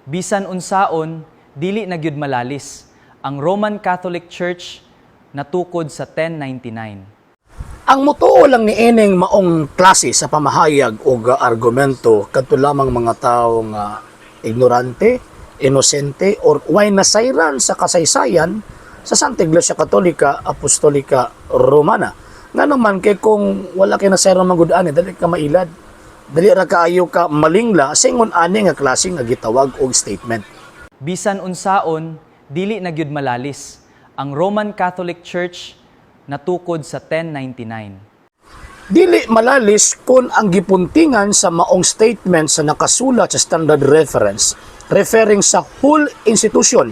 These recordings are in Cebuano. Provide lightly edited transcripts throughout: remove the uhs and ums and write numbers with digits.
Bisan unsaon, dili na gyud malalis. Ang Roman Catholic Church natukod sa 1099. Ang mutuo lang ni ining maong klase sa pamahayag o argumento kadto lamang mga tao nga ignorante, inosente or way nasayran sa kasaysayan sa Santa Iglesia Katolika Apostolika Romana. Nga naman kay kung wala kay nasayran man gud ani, dali ka mailad. Dali ra kaayo ka malingla sa ingon ani nga klase nga gitawag og statement. Bisan unsaon, dili na gyud malalis. Ang Roman Catholic Church natukod sa 1099. Dili malalis kung ang gipuntingan sa maong statement sa nakasulat sa standard reference referring sa whole institution.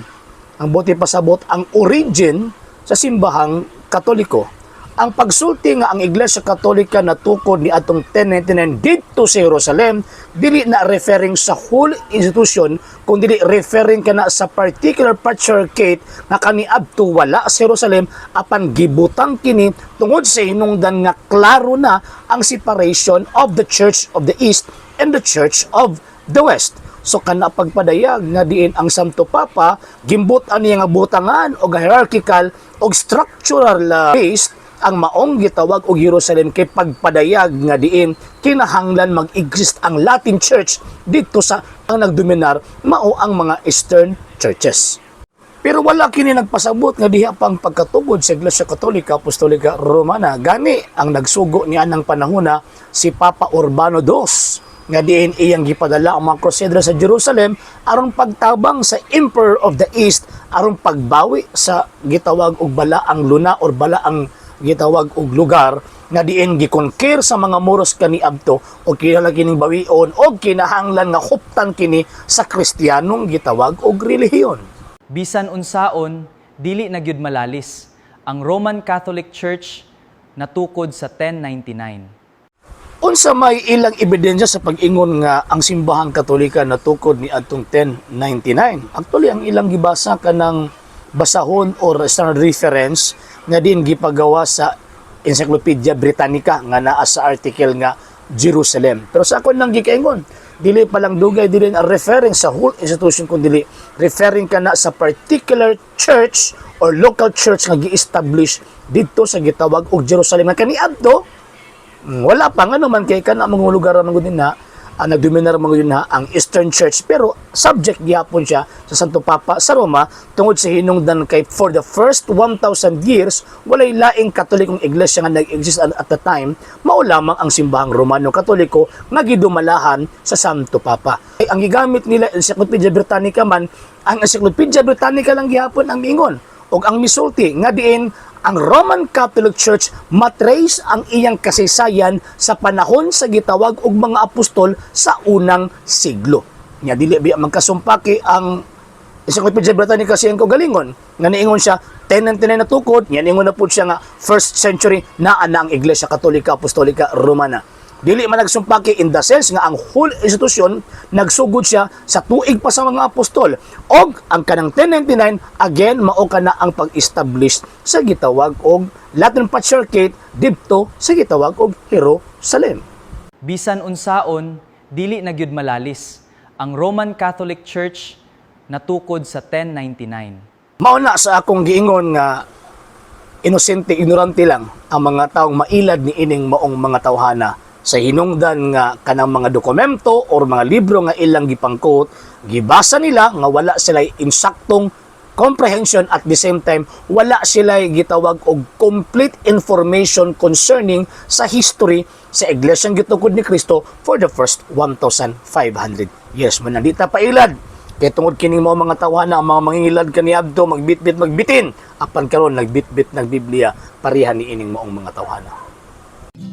Ang buot pasabot, ang origin sa Simbahang Katoliko. Ang pagsulti nga ang Iglesia Katolika natukod ni atong 1099 didto sa Jerusalem, dili na referring sa whole institution, kung dili referring kana sa particular patriarchate nga kaniadto wala sa Jerusalem, apan gibutang kini tungod sa hinungdan nga klaro na ang separation of the Church of the East and the Church of the West. So kana pagpadayag nga diin ang Santo Papa gimbot ani nga butangan og hierarchical og structural based ang maong gitawag og Jerusalem kay pagpadayag nga diin kinahanglan mag-exist ang Latin Church didto sa ang nagdominar mao ang mga Eastern churches. Pero wala kini nagpasabot nga diha pang pagkatugod sa Iglesia Katolika Apostolika Romana. Gani ang nagsugo niya ng panahona si Papa Urbano II nga diin iyang gipadala ang mga crusader sa Jerusalem aron pagtabang sa Emperor of the East, aron pagbawi sa gitawag og balaang luna or balaang gitawag og lugar nga diin gi-conquer sa mga Moros kaniadto, og kinahanglan kining bawion og kinahanglan nga huptan kini sa Kristiyanong gitawag og relihiyon. Bisan unsaon, dili na gyud malalis. Ang Roman Catholic Church natukod sa 1099. Unsa may ilang ebidensya sa pag-ingon nga ang Simbahang Katolika natukod ni adtong 1099? Actually, ang ilang gibasa kanang basahon or standard reference nga din gipagawa sa Encyclopedia Britannica nga naa sa article nga Jerusalem. Pero sa akon lang gikaingon, dili pa lang dugay, dili na referring sa whole institution kun dili referring kana sa particular church or local church nga gi-establish didto sa gitawag og Jerusalem nga kaniadto wala pa nga naman kay kana mga lugar man gud na ang nagdominar man gud na ang Eastern Church, pero subject gihapon siya sa Santo Papa sa Roma tungod sa hinungdan kay for the first 1,000 years walay laing Katolikong iglesia nga nag-exist at the time, mao lamang ang Simbahang Romano Katoliko nga gidumalahan sa Santo Papa. Ay, ang gigamit nila Encyclopedia Britannica man, ang Encyclopedia Britannica lang gihapon ang miingon og ang misulti nga diin ang Roman Catholic Church matrace ang iyang kasaysayan sa panahon sa gitawag og mga apostol sa unang siglo. Nya dili biya magkasumpaki ang Encyclopedia Britannica sa iyang kaugalingon nga niingon siya 1099 na tukod, nya niingon na pud siya nga first century naa na ang Iglesia Katolika Apostolika Romana. Dili man nagsumpaki in the sense nga ang whole institusyon nagsugod siya sa tuig pa sa mga apostol. Og ang kanang 1099 again mao kana ang pag-establish sa gitawag og Latin Patriarchate didto sa gitawag og Jerusalem. Bisan unsaon, dili na gyud malalis. Ang Roman Catholic Church natukod sa 1099. Mao na sa akong giingon nga inosente, ignorante lang ang mga taong mailad ni ining maong mga tawhana sa hinungdan nga kanang mga dokumento or mga libro nga ilang gipangkot, gibasa nila nga wala sila insaktong comprehension, at the same time wala sila gitawag og complete information concerning sa history sa Iglesia gitukod ni Kristo for the first 1,500 years. Man nandita pailad kay tungod kining mga tawhana, ang mga mangingilad kaniadto magbitbit magbitin, apan karon nagbitbit ng Biblia pareha ni ining maong mga tawhana.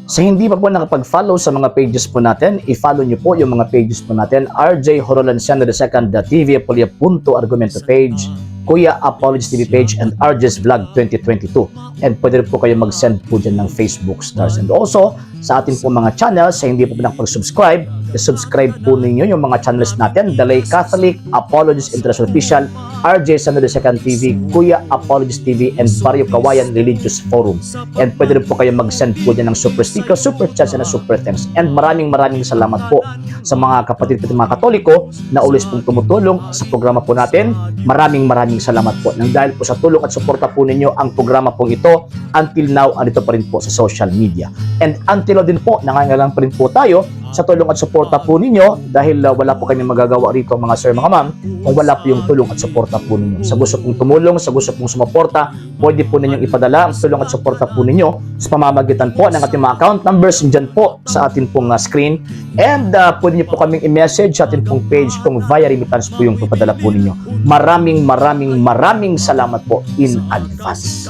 Sa hindi pa po nakapag-follow sa mga pages po natin, i-follow niyo po yung mga pages po natin: RJ Horolanciano II, TV Apolia Argumento page, Kuya Apologies TV page, and RJ's Vlog 2022. And pwede rin po kayo mag-send po dyan ng Facebook stars. And also, sa atin po mga channels, sa hindi po nakapag-subscribe, i-subscribe po ninyo yung mga channels natin: Dalay Catholic, Apologies International Official, RJ San Second TV, Kuya Apologist TV, and Barrio Kawayan Religious Forum. And pwede rin po kayo mag-send po dyan ng super sticker, super chat, and super thanks. And maraming maraming salamat po sa mga kapatid po mga Katoliko na always pong tumutulong sa programa po natin. Maraming maraming salamat po. Nang dahil po sa tulong at suporta po ninyo, ang programa pong ito until now andito pa rin po sa social media. And until now din po, nangangailangan pa rin po tayo sa tulong at suporta po ninyo dahil wala po kami magagawa rito, mga sir, mga ma'am, kung wala po yung tulong at suporta po ninyo. Sa gusto pong tumulong, sa gusto pong sumuporta, pwede po ninyong ipadala ang tulong at suporta po ninyo sa pamamagitan po ng ating mga account numbers dyan po sa atin pong screen. And pwede niyo po kaming i-message sa atin pong page kung via remittance po yung papadala po ninyo. Maraming maraming maraming salamat po in advance.